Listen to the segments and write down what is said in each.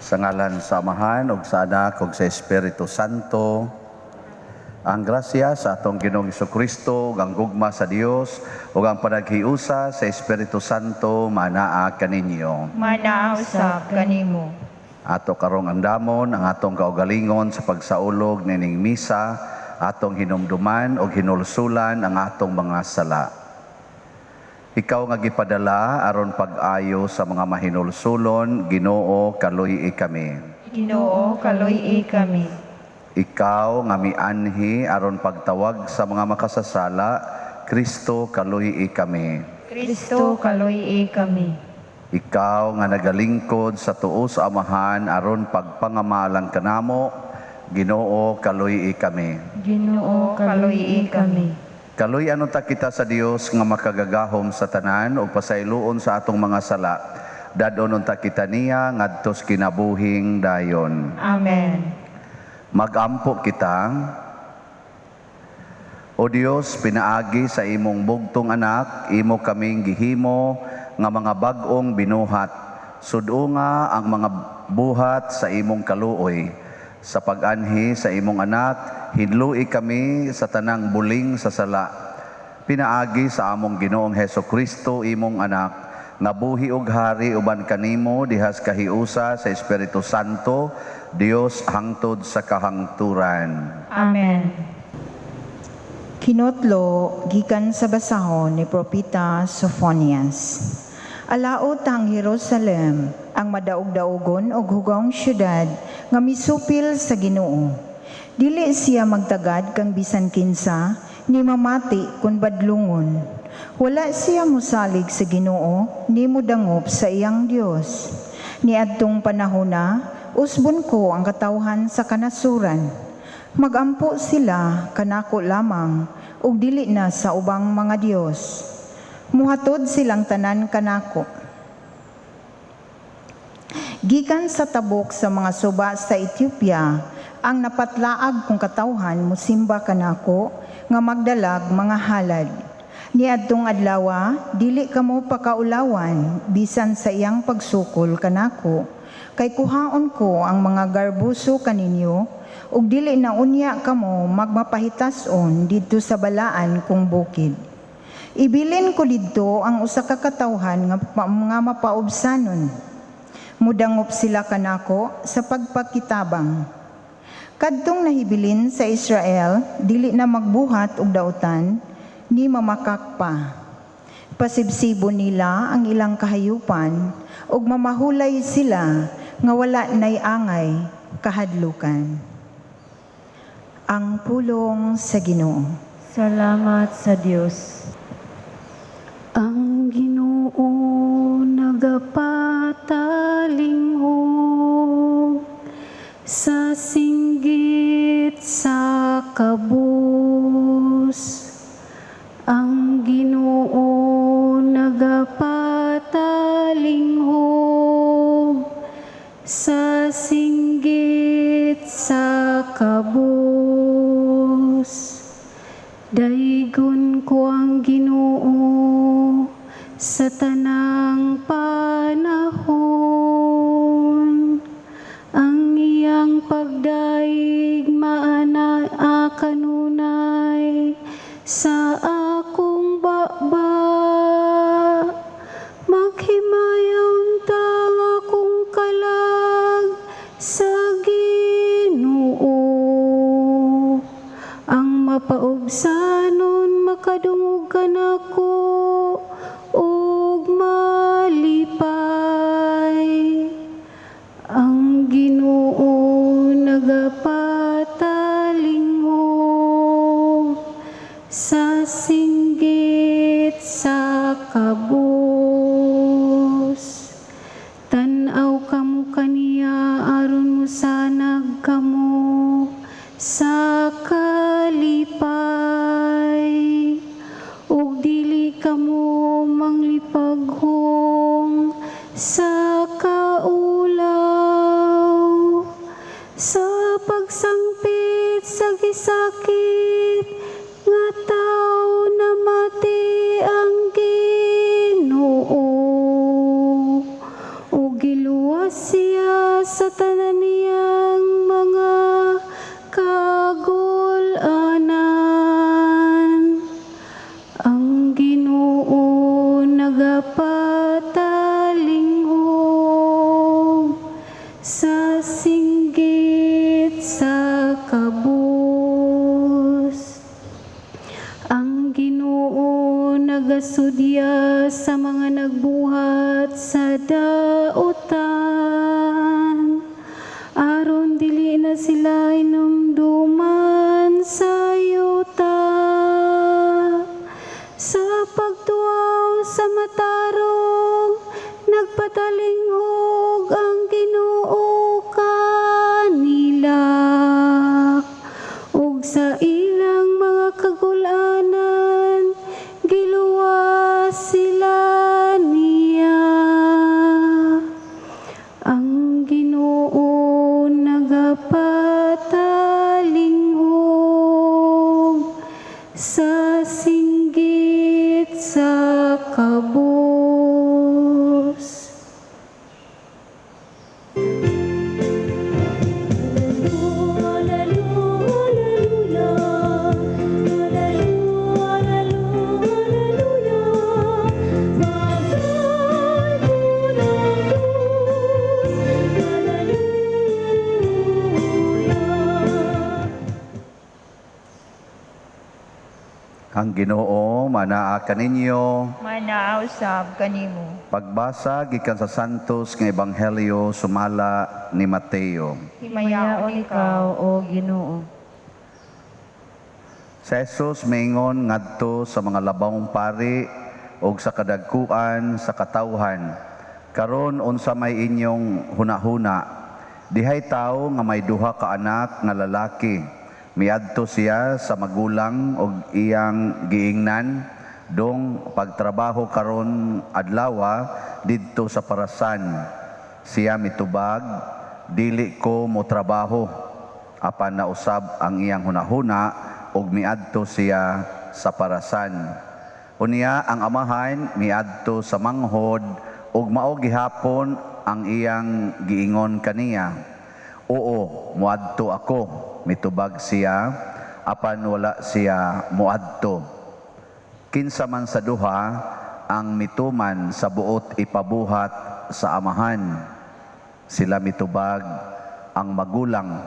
Sa ngalan sa Amahan ug sa Anak ug sa Espiritu Santo. Ang grasya sa atong Ginoong Kristo ug ang gugma sa Dios ug ang panaghiusa sa Espiritu Santo manaa kaninyo. Manaa usab kanimo. Ato karong andamon ang atong kaugalingon sa pagsaulog nining misa, atong hinumduman ug hinulsulan ang atong mga sala. Ikaw nga gipadala aron pag-ayo sa mga mahinulsulon, Ginoo, kaluy-i kami. Ginoo, kaluy-i kami. Ikaw nga mianhi aron pagtawag sa mga makasasala, Kristo, kaluy-i kami. Kristo, kaluy-i kami. Ikaw nga nagalingkod sa tuo sa Amahan aron pagpangamalang kanamo, Ginoo, kaluy-i kami. Ginoo, kaluy-i kami. Kaluy-an unta kita sa Dios nga makagagahom sa tanan ug pasayloon sa atong mga sala. Dad-on unta kita niya ngadtos kinabuhing dayon. Amen. Magampo kita. O Dios, pinaagi sa imong bugtong anak, imo kaming gihimo nga mga bag-ong binuhat. Sud-unga ang mga buhat sa imong kaluoy. Sa pag-anhi sa imong anak, hinlui kami sa tanang buling sa sala. Pinaagi sa among Ginoong Heso Kristo, imong anak, nga buhi ug hari uban kanimo dihas kahiusa sa Espiritu Santo, Dios hangtod sa kahangturan. Amen. Kinotlo gikan sa basahon ni Propeta Sofonias. Alaot ang Jerusalem, ang madaog-daogon og hugawng syudad nga misupil sa Ginoo. Dili siya magtagad kang bisan kinsa ni mamati kun badlungon. Wala siya musalig sa Ginoo ni mudangop sa iyang Dios. Niadtong panahona, usbon ko ang katawhan sa kanasuran. Magampo sila kanako lamang ug dili na sa ubang mga dios. Muhatod silang tanan kanako. Gikan sa tabok sa mga suba sa Ethiopia, ang napatlaag kong katawhan musimba kanako nga magdalag mga halad. Niadtong adlawa, dili kamo pakaulawan bisan sa iyang pagsukol kanako, kay kuhaon ko ang mga garbuso kaninyo ug dili na unya kamo magmapahitason didto sa balaan kong bukid. Ibilin ko didto ang usa ka katawhan nga mapaubsanon. Mudangop sila kanako sa pagpakitabang. Kadtong nahibilin sa Israel, dili na magbuhat og dautan, ni mamakak pa. Pasibsibon nila ang ilang kahayupan, ug mamahulay sila nga wala nay angay kahadlukan. Ang pulong sa Ginoo. Salamat sa Dios. Ang Ginoo nagapatalinghog sa singgit sa kabus. Ang Ginoo nagapatalinghog sa singgit sa kabus. Daygon ko ang Ginoo sa tanang panahon. Ang iyang pagdayeg maanaa kanunay sa akong baba. Maghimaya unta ang akong kalag sa Ginoo. Ang mapaubsanon makadungog kanako ug malipay. Ang Ginoo nagapatalinghog sa singgit sa kabus. Tan-aw kamo kaniya aron mosanag kamo sa kalipay, ug dili kamo manglipaghong sa kaulaw. Sa pagsangpit sa gisakit nga tawo namati ang Ginoo ug giluwas siya sa sudya sa mga nagbuhat sa dautan, aron dili na sila inumduman sa yuta. Sa pagtuaw sa matarong, nagpatalinghog ang Ginoo kanila, ug sa ilang mga kagulanan, giluwas sila niya. Ang Ginoo nagapatalinghog sa singgit sa kabus. Ang Ginoo manaa kaninyo. Manaa usab kanimo. Pagbasa gikan sa Santos nga Ebanghelyo sumala ni Mateo. Himayaon Himayaon ikaw, O Ginoo. Si Jesus miingon ngadto sa mga labawng pari ug sa kadagkuan sa katawhan, "Karon unsa may inyong hunahuna? Dihay tawo nga may duha ka anak nga lalaki. Miadto siya sa magulang ug iyang giingnan, 'Dong, pagtrabaho karon adlawa didto sa parasan.' Siya mitubag, 'Dili ko motrabaho.' Apan nausab ang iyang hunahuna ug miadto siya sa parasan. Unya ang amahan miadto sa manghod ug mao gihapon ang iyang giingon kaniya. 'Oo, moadto ako,' mitubag siya, apan wala siya moadto. Kinsa man sa duha ang mituman sa buot ipabuhat sa amahan?" Sila mitubag, "Ang magulang."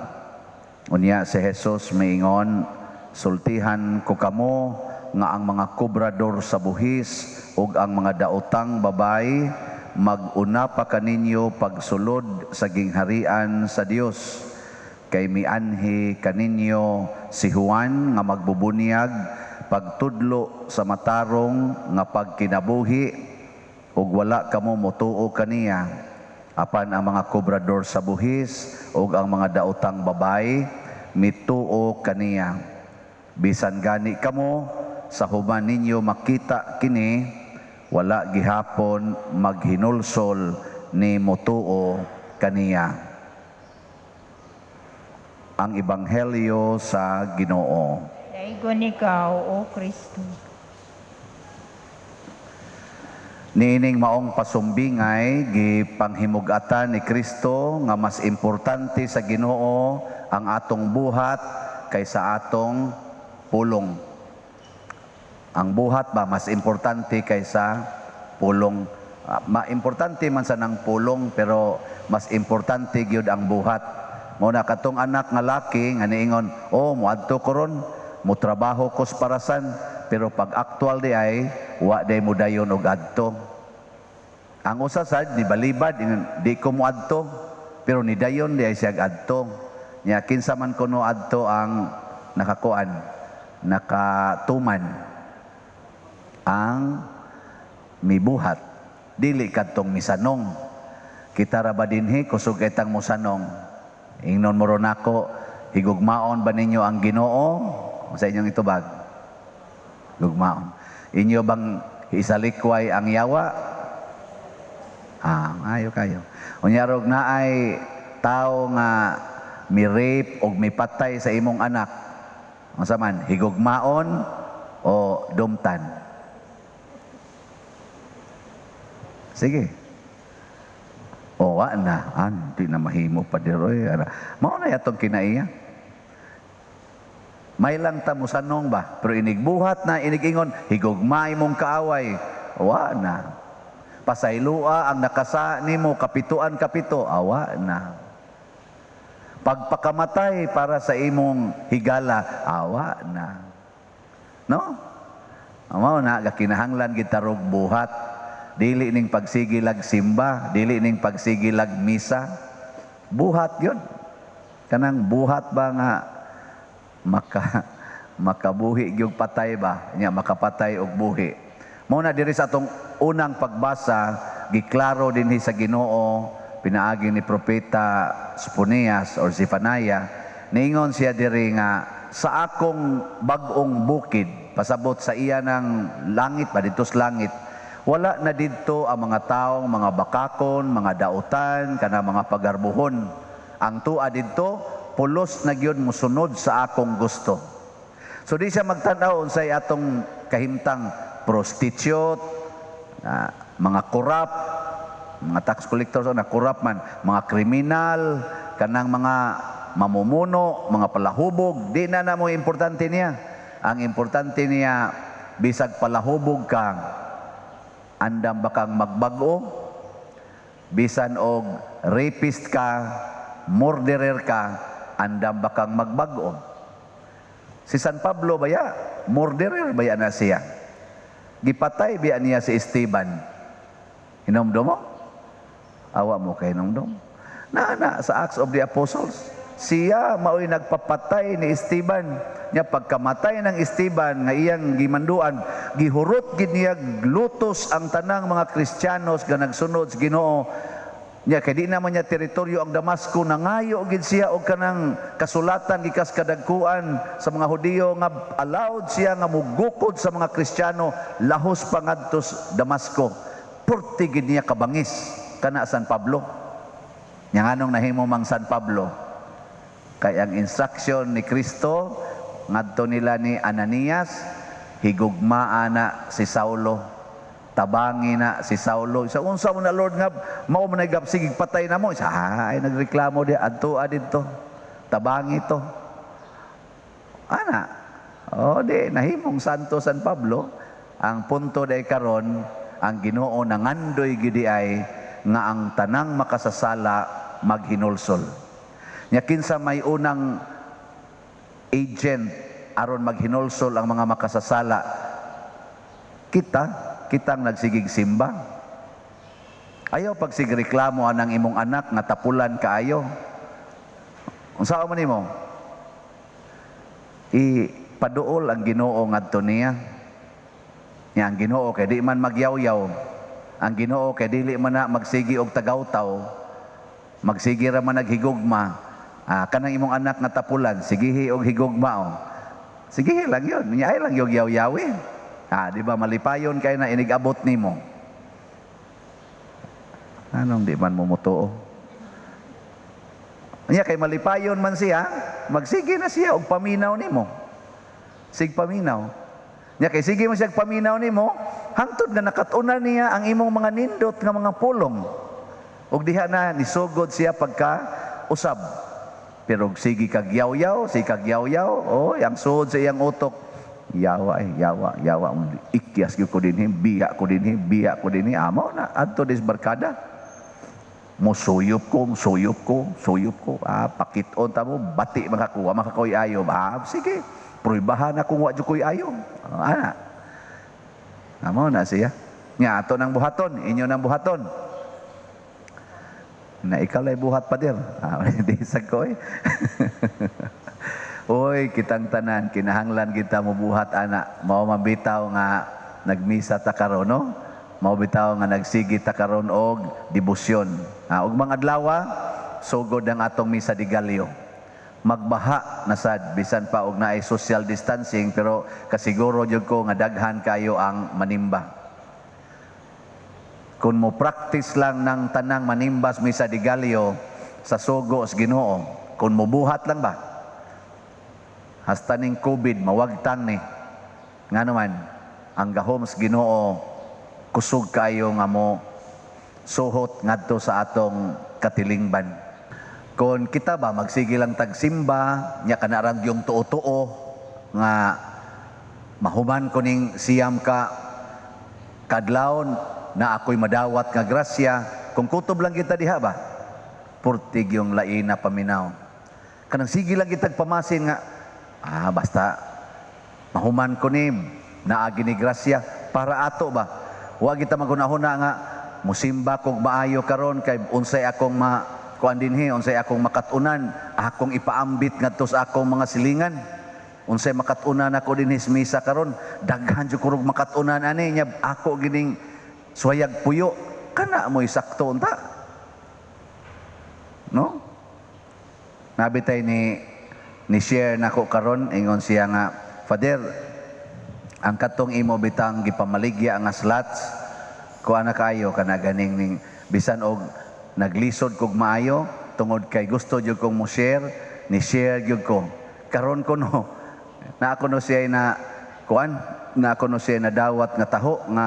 Unya si Jesus miingon, "Sultihan ko kamo nga ang mga kobrador sa buhis ug ang mga daotang babay mag-una pa kaninyo pagsulod sa gingharian sa Dios. Kay mianhi kaninyo si Juan nga magbubunyag pagtudlo sa matarong nga pagkinabuhi ug wala kamo motuo kaniya. Apan ang mga kobrador sa buhis ug ang mga daotang babay mituo kaniya. Bisan gani kamo sa human ninyo makita kini, wala gihapon maghinulsol ni motuo kaniya." Ang Ebanghelyo sa Ginoo. Daigon ikaw, O Kristo. Niining maong pasumbingay, gipanghimug-atan ni Kristo nga mas importante sa Ginoo ang atong buhat kaysa atong pulong. Ang buhat ba mas importante kaysa pulong? Ma-importante man sa nang pulong, pero mas importante gyud ang buhat. Mao na katong anak nga laki nga niingon, "Oh, moadto ko ron, motrabaho ko sa parasan," pero pag aktual di ay wa day mo dayon og adto. Ang usa sad nibalibad, ingon, "Di ko moadto," pero nidayon di ay siya adto. Nya kinsa man kuno adto ang nakakuan, nakatuman? Ang mibuhat, dili kadtong misanong. Kita ra ba dinhi kusog itang mosanong? Ingnon mo ron ako, "Higugmaon ba ninyo ang Ginoo?" Sa inyong itubag? Gugmaon. Inyo bang isalikway ang yawa? Ayo kayo. Unya rog naay tao nga mi-rape og mipatay sa imong anak. Unsa man, higugmaon o dumtan? Sige. O, wa na. Di na mahimo pa diroy. Mao na yatong kinaiya. May lang ta mosanong ba? Pero inigbuhat na, inigingon, "Higugmay mong kaaway." Wa na. "Pasaylua ang nakasa nimo kapituan kapito." Awa na. Pagpakamatay para sa imong higala. Awa na. No? Mao na gakinahanglan kita og buhat. Dili ning pagsigilag simba, dili ning pagsigilag misa. Buhat yun. Kanang buhat ba nga makabuhi gyud patay ba nya, makapatay og buhi. Mao na diri sa atong unang pagbasa, giklaro dinhi sa Ginoo pinaagi ni propeta Soponias or Zephaniah. Niingon siya diri nga sa akong bag-ong bukid, pasabot sa iya ng langit ba, didto sa langit, wala na didto ang mga taong mga bakakon, mga dautan, kana mga pagarbuhon. Ang tua didto pulos na gyud musunod sa akong gusto. So di siya magtan-aw unsay atong kahimtang, prostitute, mga corrupt, mga tax collectors na corrupt man, mga kriminal, kanang mga mamumuno, mga palahubog, di na na mo importante niya. Ang importante niya, bisag palahubog ka, andam ba kang magbag-o? Bisan og rapist ka, murderer ka, andam ba kang magbag-o? Si San Pablo baya, murderer baya na siya. Gipatay biya niya si Esteban. Hinumdum mo? Awa mo kay hinumdum. Na na sa Acts of the Apostles. Siya mao'y nagpapatay ni Esteban. Nya pagkamatay ng Esteban nga iyang gimanduan, gihurot gid niya lutos ang tanang mga Kristiyanos nga nagsunod sa Ginoo. Nya kay di naman niya teritoryo ang Damasco, nangayo gid siya og kanang kasulatan gikas kadagkuan sa mga Hudiyo nga allowed siya nga mugukod sa mga Kristiyano lahos pa ngadto sa Damasco. Purti gid niya kabangis kana San Pablo. Nya nganong nahimo mang San Pablo? Kay ang instruction ni Kristo ngadto nila ni Ananias, higugmaa na si Saulo, tabangi na si Saulo. Sa unsa mo na, Lord, nga mao man nagap sige patay na mo? Sa ay nagreklamo di adto didto, tabangi to ana. Oh, di nahimong Santo San Pablo. Ang punto day karon, ang Ginoo nangandoy gidi ay nga ang tanang makasasala maghinulsol. Nya kinsa may unang agent aron maghinulsol ang mga makasasala? Kita, kitang nagsigig simba. Ayaw pagsigreklamo anang imong anak nga tapulan kaayo. Unsa man nimo? Ipaduol ang Ginoo ngadto niya. Nya ang Ginoo kay di man magyawyaw. Ang Ginoo kay dili man na magsigi og tagawtaw. Magsigi ra man naghigugma. Ah, kanang imong anak nga tapulan, sigihi og higugma oh. Sige lang yun. Nya ay lang yung yaw-yawi. Ah, di ba malipayon kay na inigabot nimo? Anong di man mo mutuo? Nya kay malipayon man siya, magsige na siya og paminaw nimo. Sig paminaw. Nya kay sige man siya og paminaw nimo, hangtod nga nakat-unan niya ang imong mga nindot nga mga pulong. Ug diha na nisugod siya pagka usab. Pero sige kag yaw-yaw, sige kag yaw-yaw, oy, ang suod sa iyang utok. Yawa ay, yawa, yawa. Ikyas gyud ko dinhi, biya ko dinhi, biya ko dinhi. Amo na, adto dis barkada. Musuyop ko, musuyop ko, suyop ko. Ah, pakiton ta mo, bati makakuha, makakoy ayo. Ah, sige, pruibahan akong wa jud koy ayo. Ah, ana. Amo na siya. Nya ato nang buhaton, inyo nang buhaton. Na ikaw lay buhat pa dir. Ah, di sa ko eh. Oy, kitang tanan, kinahanglan kita mo buhat ana. Mao man bitaw nga nagmisa ta karon, no? Mao bitaw nga nagsigi ta karon og debosyon. Ah, ug mga adlaw, sugod ang atong Misa de Gallo. Magbaha na sad bisan pa og naay social distancing, pero kasiguro jud ko nga daghan kayo ang manimba. Kung mo practice lang ng tanang manimbas Misa de Gallo sa sugo sa Ginoo, kung mo buhat lang ba? Hasta ning COVID mawagtang ni. Nga naman, ang gahom sa Ginoo kusog kayo nga mo suhot ngadto sa atong katilingban. Kung kita ba magsige lang tagsimba, nya kanarang yung tuo-tuo nga mahuman ko ning 9 ka kadlawon na ako'y madawat nga grasya, kung kutob lang kita diha ba, purtig yung laina paminaw. Kanang sige lang kitag pamasin nga, ah, basta mahuman ko ni, Naagi ni grasya para ato ba. Wa kita maghunahuna nga musimba kog maayo karon kay unsay akong ma kuan dinhi, unsay akong makat-unan, akong ipaambit ngadto sa akong mga silingan. Unsay makat-unan ako dinhi sa misa karon, daghan jud kurog makat-unan ani nya ako gining suwayag puyo kana mo'y sakto unta. No? Nabitay ni share nako karon, ingon siya nga, "Father, ang katong imo bitang gipamaligya nga slots kuha na kayo kana ganing ning bisan og naglisod kog maayo tungod kay gusto jud kong mo share, ni share gyud ko karon." Kuno na ako no siya na kuan, na ako no siya na dawat nga taho nga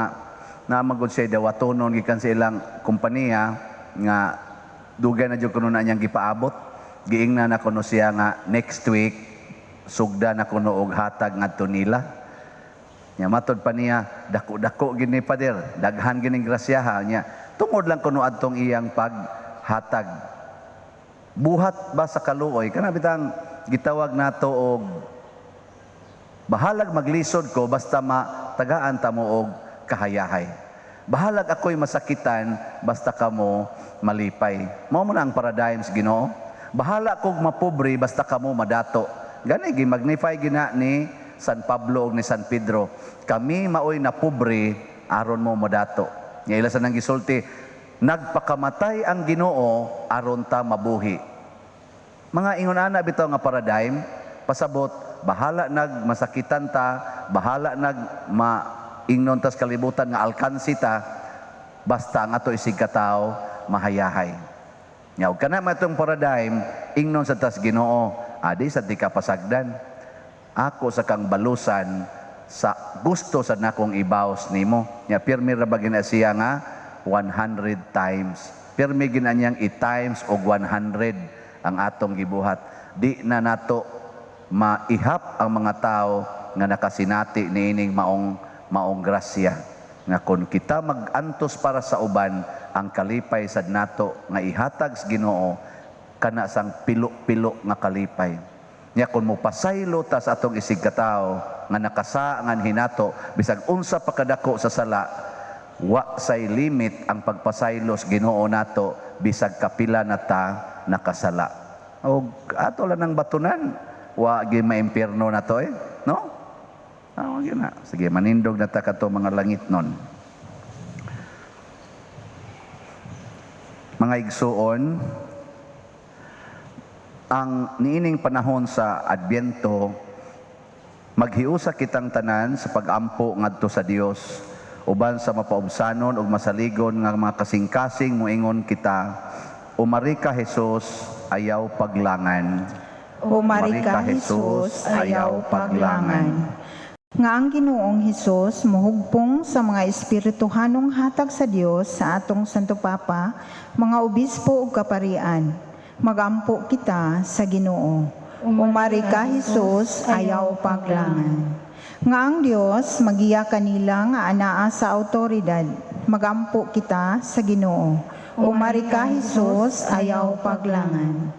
na magud siya dawatonon gikan sa ilang kompanya nga dugay na jud kuno na niyang gipaabot. Giingnan na kuno siya nga next week sugda na kuno og hatag ngadto nila. Nya matod pa niya, "Dako-dako gini, Father, daghan gining grasyaha niya." Tungod lang kuno adtong iyang paghatag. Buhat ba sa kaluoy, kana bitang gitawag nato og bahalag maglisod ko basta matagaan ta mo og kahayahay. Bahalag ako'y masakitan basta kamo malipay. Mao man ang paradigm sa Ginoo. Bahala kog mapobre basta kamo madato. Gani gi-magnify gina ni San Pablo ug ni San Pedro. Kami maoy napobre aron mo madato. Nya ila sa nang gisulti, nagpakamatay ang Ginoo aron ta mabuhi. Mga ingon ana bitaw nga paradigm, pasabot bahala nag masakitan ta, bahala nag maingnon tas kalibutan nga alkansi ta, basta ang ato isig katawo mahayahay. Nya og kana matong paradigm, ingnon sa tas Ginoo, adi sa di ka pasagdan. Ako sa kang balusan sa gusto sa nakong ibaos nimo. Nya pirmi ra ba gina siya nga 100 times. Pirmi gina niyang i-times og 100 ang atong gibuhat. Di na nato maihap ang mga tao nga nakasinati niining maong maong grasya nga kon kita mag-antos para sa uban, ang kalipay sad nato nga ihatag sa Ginoo kana sang pilo-pilo nga kalipay. Nya kon mopasaylo ta sa atong isig katawo nga nakasaangan hinato bisag unsa pa kadako sa sala, wa say limit ang pagpasaylo sa Ginoo nato bisag kapila na ta nakasala. Og ato lang ng batunan, wa gi maimpierno na to eh, no? Ah, wag yun na. Sige, manindog na ta kato mga langit nun. Mga igsuon, ang niining panahon sa Adbyento, maghiusa kitang tanan sa pag-ampo ngadto sa Dios uban sa mapaubsanon ug masaligon nga mga kasing-kasing moingon kita, Umari ka Jesus, ayaw paglangan. Umari ka, Jesus, ayaw paglangan. Nga ang Ginoong Hesus mohugpong sa mga espirituhanong hatag sa Dios sa atong Santo Papa, mga obispo ug kaparian. Magampo kita sa Ginoo. Umari ka, Jesus, ayaw paglangan. Nga ang Dios magiya kanila nga anaa sa autoridad. Magampo kita sa Ginoo. Umari ka, Jesus, ayaw paglangan.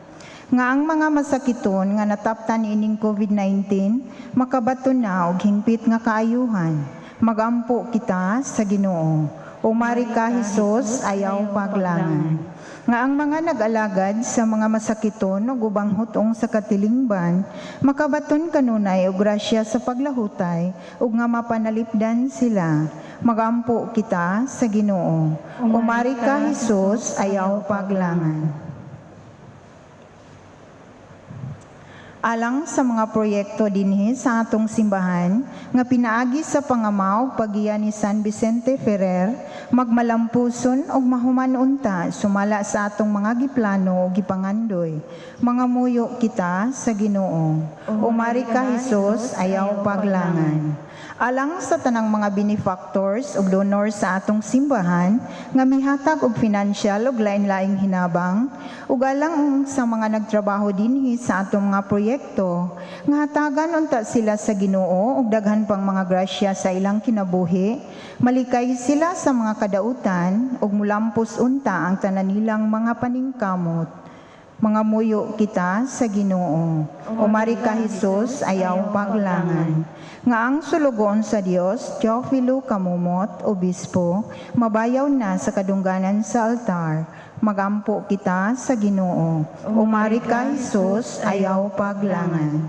Nga ang mga masakiton nga nataptan ining COVID-19 makabaton na og hingpit nga kaayuhan. Magampo kita sa Ginoo. Umari ka, Jesus, ayaw paglangan. Nga ang mga nag-alagad sa mga masakiton ug ubang hutong sa katilingban makabaton kanunay og grasya sa paglahutay ug nga mapanalipdan sila. Magampo kita sa Ginoo. Umari ka, Jesus, ayaw paglangan. Alang sa mga proyekto dinhi sa atong simbahan nga pinaagi sa pangamaw paggiya ni San Vicente Ferrer, magmalampuson og mahuman unta sumala sa atong mga giplano ug gipangandoy. Mangamuyo kita sa Ginoo. Umari ka, Hesus, ayaw paglangan. Alang sa tanang mga benefactors ug donors sa atong simbahan nga mihatag og financial ug lain-laing hinabang, ug alang sa mga nagtrabaho dinhi sa atong mga proyekto nga hatagan unta sila sa Ginoo og daghan pang mga grasya sa ilang kinabuhi, malikay sila sa mga kadautan ug mulampos unta ang tanan nilang mga paningkamot. Mangamuyo kita sa Ginoo. Umari ka Hesus, ayaw paglangan. Nga ang sulugoon sa Dios, Teofilo Camomot, Obispo, mabayaw na sa kadungganan sa altar. Magampo kita sa Ginoo. Umari ka Hesus, ayaw paglangan.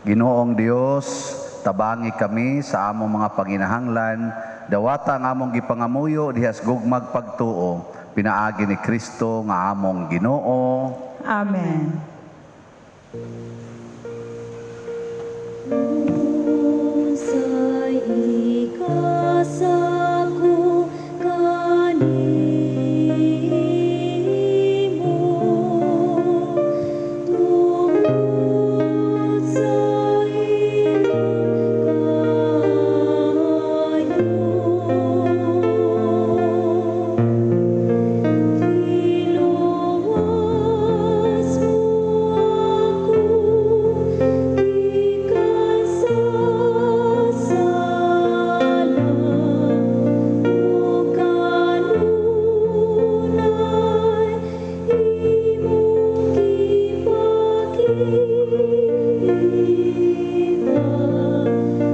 Ginoong Dios, tabangi kami sa among mga panginahanglan, dawata ang among gipangamuyo dihas gugmag pagtuo, pinaagi ni Kristo nga among Ginoo. Amen. Unsay ikasako kanimo tungod sa imong kaayo. Giluwas mo ako gikan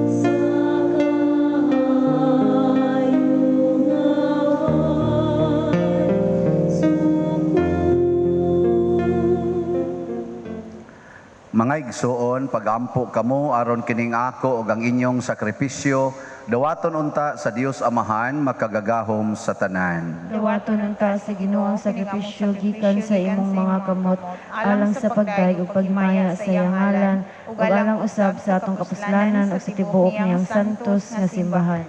sa sala ug kanunay imong gipakita sa kaayo nga way sukod. Mga igsoon, pagampo kamo aron kining ako ug ang inyong sakripisyo, dawaton unta sa Dios Amahan makagagahom sa tanan. Dawaton unta sa Ginoo ang sakripisyo gikan sa imong mga kamot alang sa pagdayeg ug paghimaya sa iyang ngalan ug alang usab sa atong kapuslanan ug sa tibuok niyang santos nga simbahan.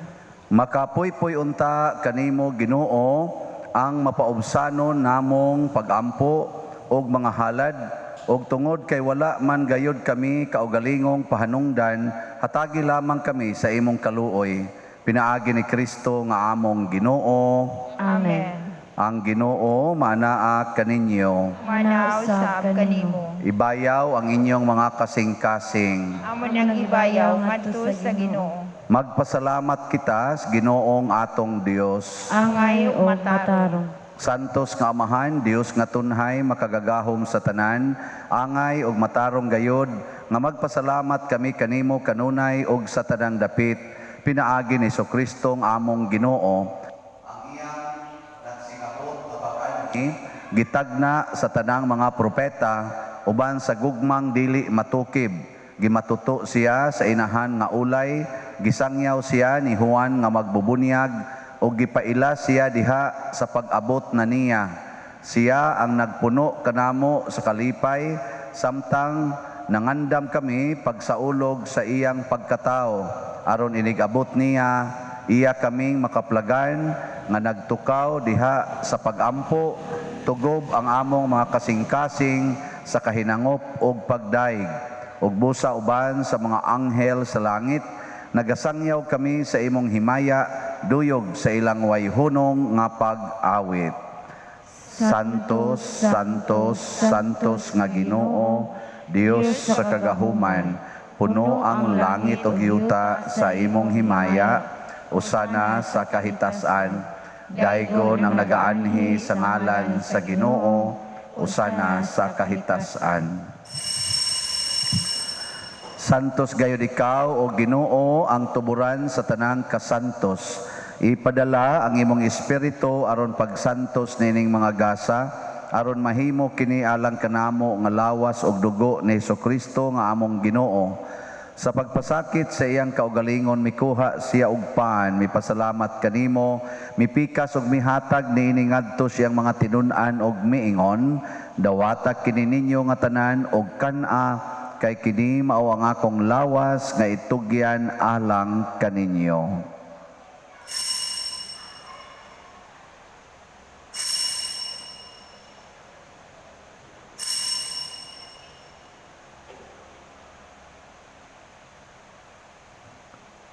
Makapuypoy unta kanimo Ginoo ang mapaubsanon namong pagampo og mga halad og tungod kay wala man gayud kami kaugalingong pahanungdan, hatagi lamang kami sa imong kaluoy pinaagi ni Kristo nga among Ginoo. Amen. Ang Ginoo maanaa kaninyo. Manaw sab kanimo. Ibayaw ang inyong mga kasing-kasing. Amo nang ibayaw ngadto sa Ginoo. Magpasalamat kita sa Ginoong atong Dios. Angay ug matarong. Santos nga Amahan, Dios nga tunhay, makagagahom sa tanan, angay ug matarong gayod, nga magpasalamat kami kanimo kanunay ug sa tanang dapit, pinaagi ni Kristo ang among Ginoo. Ang iyang nagsingabot nga bag-an gitagna sa tanang mga propeta uban sa gugmang dili matukib. Gimatuto siya sa inahan nga ulay, gisangyaw siya ni Juan nga magbubunyag ug gipaila siya diha sa pag-abot na niya. Siya ang nagpuno kanamo sa kalipay samtang nangandam kami pagsaulog sa iyang pagkatao aron inigabot niya iya kaming makaplagan nga nagtukaw diha sa pagampo tugob ang among mga kasing-kasing sa kahinangop ug pagdaig ug busa uban sa mga anghel sa langit nagasangyaw kami sa imong himaya duyog sa ilang wayhunong nga pag-awit. Santos, Santos, Santos nga Ginoo, Dios sa kagahuman, puno ang langit ug yuta sa imong himaya, usana sa kahitasan, daygon ang nagaanhi sa ngalan sa Ginoo, usana sa kahitasan. Santos gayud ikaw o Ginoo ang tuburan sa tanang kasantos. Ipadala ang imong espiritu aron pagsantos nining mga gasa aron mahimo kini alang kanamo nga lawas ug dugo ni Hesukristo nga among Ginoo. Sa pagpasakit sa iyang kaugalingon mikuha siya og pan, mipasalamat kanimo, mipikas ug mihatag niini ngadto siyang mga tinun-an og miingon, dawata kini ninyo nga tanan og kan-a kay kini mao ang akong lawas nga itugyan alang kaninyo.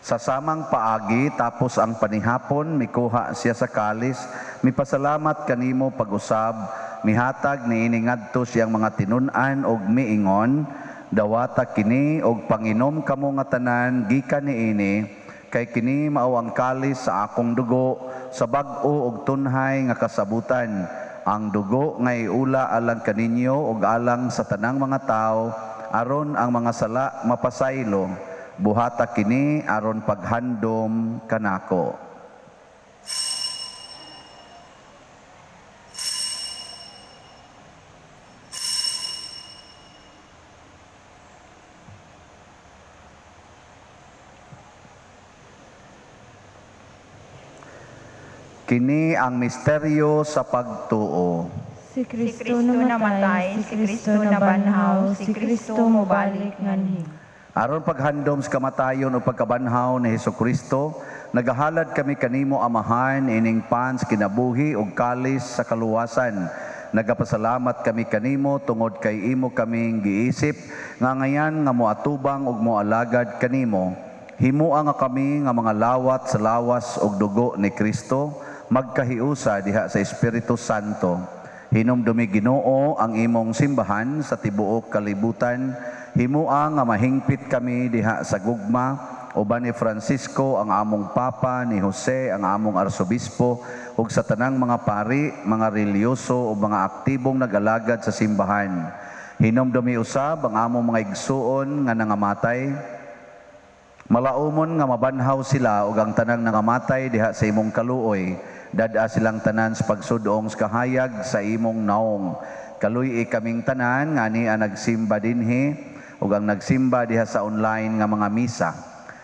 Sa samang paagi, tapos ang panihapon, mikuha siya sa kalis, mipasalamat kanimo pag-usab, mihatag niini ngadto siyang mga tinun-an og miingon, dawata kini og panginom kamo nga tanan gikan niini, kay kini mao ang kalis sa akong dugo, sa bag-o og tunhay nga kasabutan. Ang dugo nga iula alang kaninyo ug alang sa tanang mga tawo aron ang mga sala mapasaylo. Buhata kini aron paghandom kanako. Kini ang misteryo sa pagtuo. Si Kristo namatay, si Kristo nabanhaw, si Kristo mobalik nganhi. Aron paghandom sa kamatayon o pagkabanhaw ni Hesukristo, nagahalad kami kanimo, Amahan, ining pan sa kinabuhi ug kalis sa kaluwasan. Nagapasalamat kami kanimo tungod kay imo kaming giisip nga ngayan nga moatubang ug moalagad kanimo. Himoa nga kami nga mga lawat sa lawas ug dugo ni Kristo magkahiusa diha sa Espiritu Santo. Hinumdumi, Ginoo, ang imong simbahan sa tibuok kalibutan. Himoa nga mahingpit kami diha sa gugma uban ni Francisco ang among Papa, ni Jose ang among Arsobispo, ug sa tanang mga pari, mga relihiyoso ug mga aktibong nag-alagad sa simbahan. Hinumdumi usab ang among mga igsuon nga nangamatay. Malaumon nga mabanhaw sila ug ang tanang nangamatay diha sa imong kaluoy. Dad-a silang tanan sa pagsudong sa kahayag sa imong naong. Kaluy-i kaming tanan nga ania nagsimba dinhi ug ang nagsimba diha sa online nga mga misa.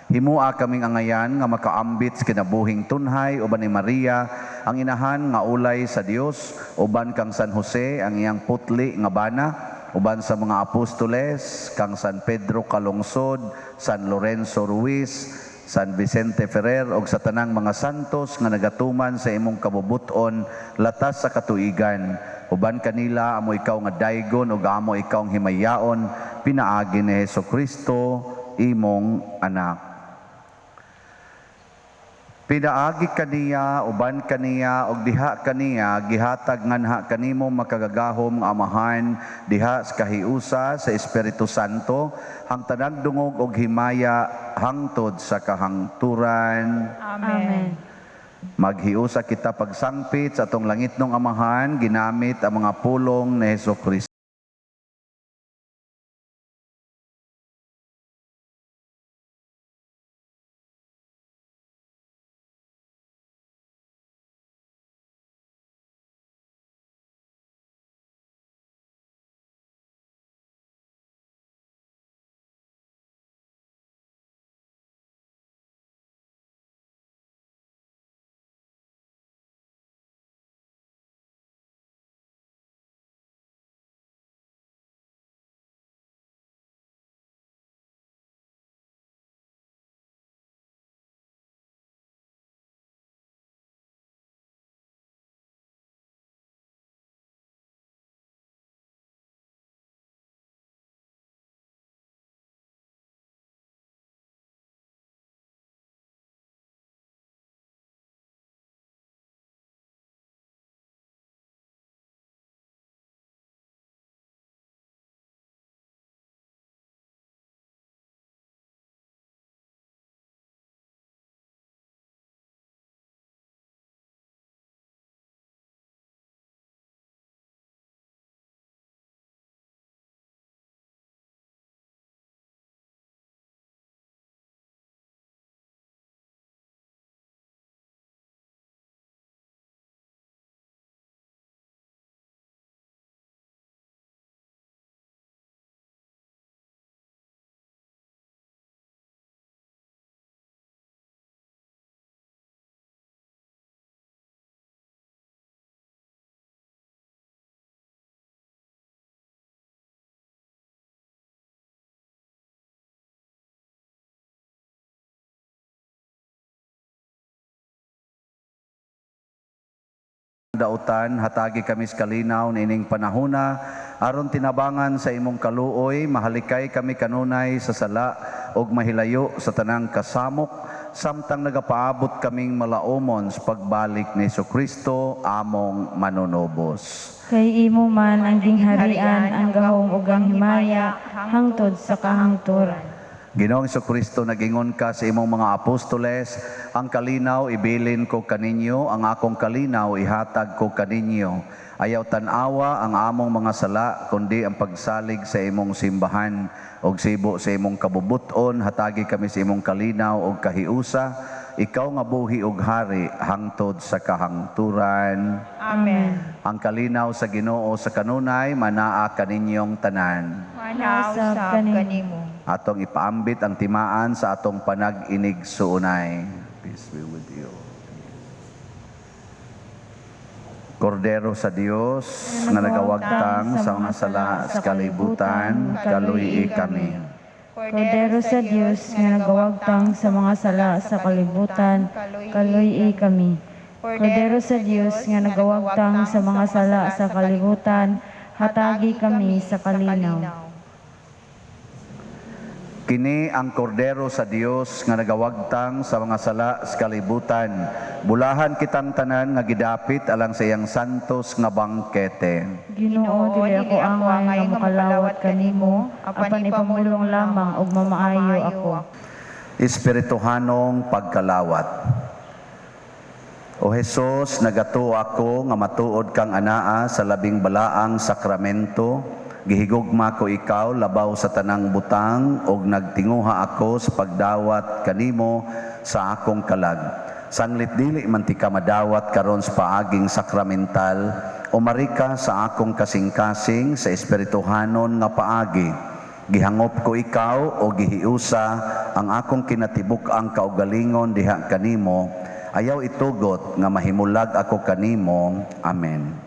Himua kaming angayan nga makaambit sa kinabuhing tunhay uban ni Maria ang inahan nga ulay sa Dios, uban kang San Jose ang iyang putli nga bana, uban sa mga apostoles, kang San Pedro Calungsod, San Lorenzo Ruiz, San Vicente Ferrer ug sa tanang mga santos nga nagatuman sa imong kabubuton latas sa katuigan. Uban kanila amo ikaw nga daygon ug amo ikaw ang himayaon pinaagi ni Hesukristo imong anak. Pinaagi kaniya, uban kaniya, ug diha kaniya, gihatag nganha kanimo makagagahom nga Amahan, diha sa kahiusa sa Espiritu Santo, ang tanang dungog ug himaya hangtod sa kahangturan. Amen. Maghiusa kita pagsangpit sa atong langitnong Amahan, ginamit ang mga pulong ni Hesukristo. Dautan, hatagi kami sa kalinaw niining panahona aron tinabangan sa imong kaluoy mahalikay kami kanunay sa sala ug mahilayo sa tanang kasamok samtang nagapaabot kaming malaumon sa pagbalik ni Kristo among manunubos. Kay imo man ang gingharian, ang gahom ug ang himaya hangtod sa kahangturan. Ginoong Kristo, nagingon ka sa imong mga apostoles, "Ang kalinaw ibilin ko kaninyo, ang akong kalinaw ihatag ko kaninyo. Ayaw tan-awa ang among mga sala, kundi ang pagsalig sa imong simbahan. Og sibo sa imong kabubuton, hatagi kami sa imong kalinaw og kahiusa, ikaw nga buhi og hari hangtod sa kahangturan." Amen. Ang kalinaw sa Ginoo sa kanunay manaa kaninyong tanan. Manaa usab kanimo. Atong ipaambit ang timaan sa atong panag-inigsuonay. Peace be with you. Kordero sa Dios nga nagawagtang sa mga sala sa kalibutan, kaluy-i kami. Kordero sa Dios nga nagawagtang sa mga sala sa kalibutan, kaluy-i kami. Kordero sa Dios nga nagawagtang sa mga sala sa kalibutan, hatagi kami sa kalinaw. Kini ang Kordero sa Dios nga nagawagtang sa mga sala sa kalibutan. Bulahan kitang tanan nga gidapit alang sa iyang santos nga bangkete. Ginoo, dili ako angay nga mokalawat kanimo, apan ipamulong lamang ug mamaayo ako. Espirituhanong pagkalawat. O Hesus, nagatuo ako nga matuod kang anaa sa labing balaang sakramento. Gihigugma ko ikaw labaw sa tanang butang ug nagtinguha ako sa pagdawat kanimo sa akong kalag. Sanglit dili man tika madawat karon sa paaging sakramental, umari ka sa akong kasing-kasing sa espirituhanon nga paagi. Gihangop ko ikaw o gihiusa ang akong kinatibuk-ang kaugalingon diha kanimo. Ayaw itugot nga mahimulag ako kanimo. Amen.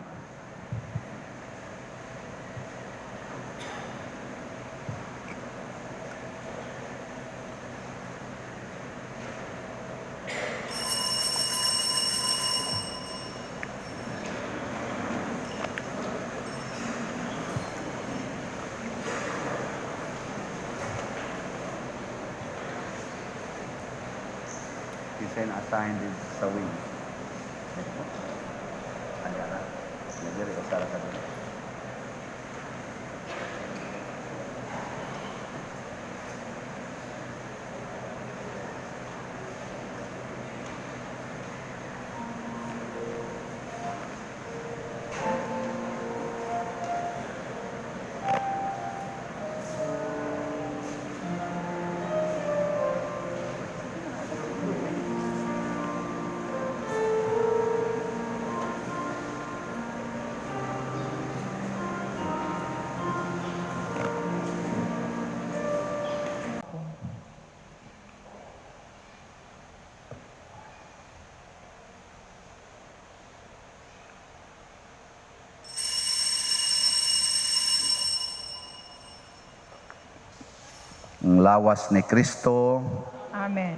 Design assigned sa wing. Ano na? Nagdiri o sara ka doon. Ang lawas ni Kristo. Amen.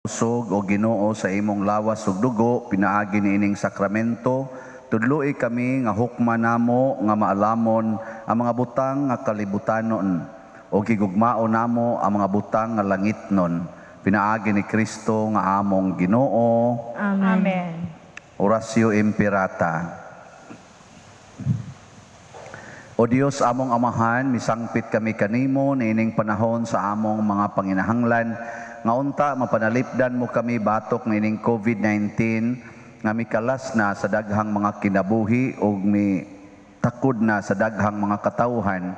Usog o Ginoo sa imong lawas ug dugo pinaagi niining sakramento, tudloi kami nga hukma namo nga maalamon ang mga butang nga kalibutanon o gigugmao namo ang mga butang nga langitnon pinaagi ni Kristo nga among Ginoo. Amen. Amen. Oratio Imperata. O Dios among Amahan, misangpit kami kanimo niining panahon sa among mga panginahanglan nga unta mapanalipdan mo kami batok niining COVID-19 nga mikalas na sa daghang mga kinabuhi ug mi takod na sa daghang mga katawhan.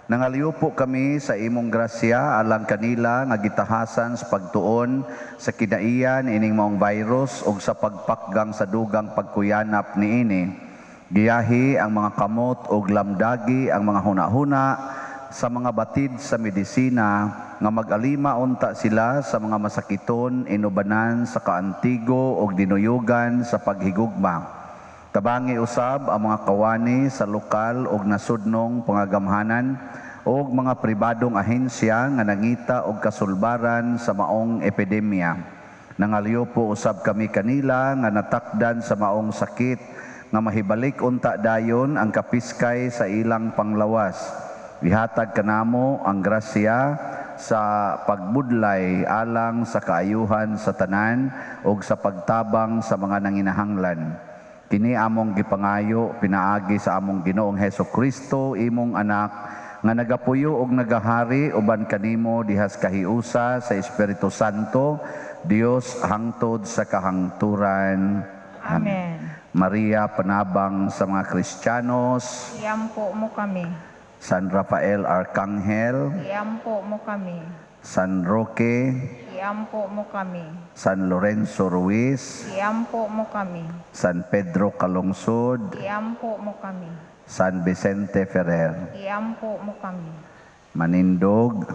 Nangaliupo kami sa imong grasya alang kanila nga gitahasan sa pagtuon sa kinaiya niining maong virus ug sa pagpakgang sa dugang pagkuyanap niini. Giyahi ang mga kamot ug lamdagi ang mga hunahuna sa mga batid sa medisina nga mag-alima unta sila sa mga masakiton inubanan sa kaantigo ug dinuyugan sa paghigugma. Tabangi usab ang mga kawani sa lokal ug nasudnong pangagamhanan ug mga pribadong ahensya nga nangita og kasulbaran sa maong epidemya. Nangaliyupo usab kami kanila nga natakdan sa maong sakit nga mahibalik unta dayon ang kapiskay sa ilang panglawas. Ihatag kanamo ang grasya sa pagbudlay alang sa kaayuhan sa tanan ug sa pagtabang sa mga nanginahanglan. Kini among gipangayo pinaagi sa among Ginoong Heso Kristo, imong anak, nga nagapuyo og nagahari uban kanimo dihas kahiusa sa Espiritu Santo, Dios hangtod sa kahangturan. Amen. Maria, panabang sa mga Kristiyanos. Iampo mo kami. San Rafael Arcangel, Iampo mo kami. San Roque, Iampo mo kami. San Lorenzo Ruiz, Iampo mo kami. San Pedro Calungsod, Iampo mo kami. San Vicente Ferrer. Iampo mo kami. Manindog.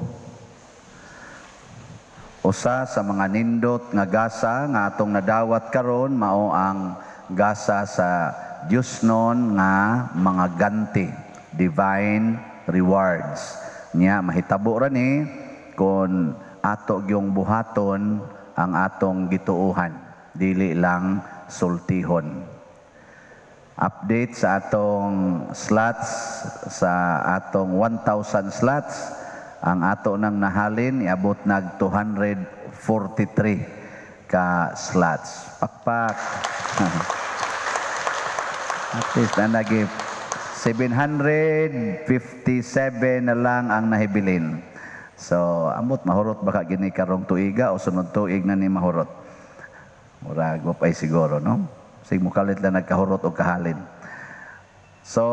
Usa sa mga nindot nga gasa nga atong nadawat karon mao ang gasa sa Diosnon nga mga ganti, divine rewards. Nya mahitabo ra ni kon ato gyung buhaton ang atong gituohan, dili lang sultihon. Update sa atong slots, sa atong 1,000 slots, ang ato nang nahalin iabot nag 243 ka slots. Pakpak. At least na nag 757 na lang ang nahibilin. So, amot mahurot baka gini karong tuiga o sunod tuig na ni mahurot. Murag wa pa'y siguro, no? Sig mukalit lang nagkahurot og kahalin. So,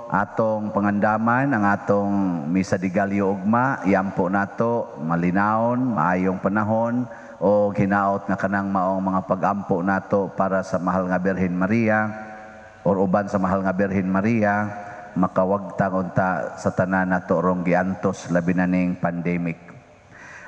atong pangandaman, ang atong Misa de Gallo ugma, iampo nato, malinawon, maayong panahon, o hinaot nga kanang maong mga pagampo nato para sa Mahal nga Birhen Maria, or uban sa Mahal nga Birhen Maria, makawagtang unta sa tanan nato rong giantos labi na ning pandemic.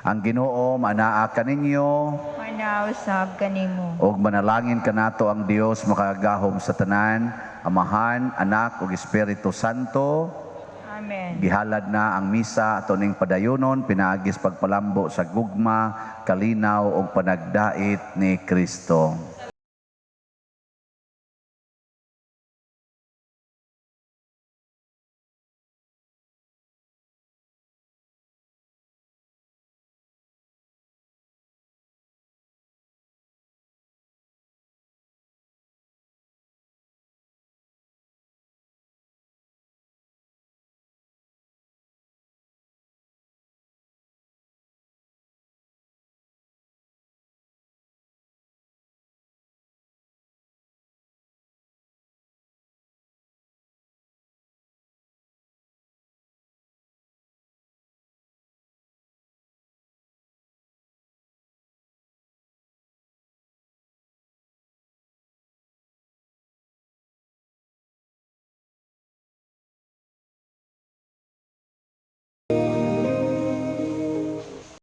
Ang Ginoo manaa kaninyo, Manausab kanimo. ug manalangin kanato ang Dios makagagahom sa tanan, Amahan, Anak ug Espiritu Santo. Amen. Gihalad na ang misa ato ning padayonon pinaagis pagpalambo sa gugma, kalinaw ug panagdait ni Kristo.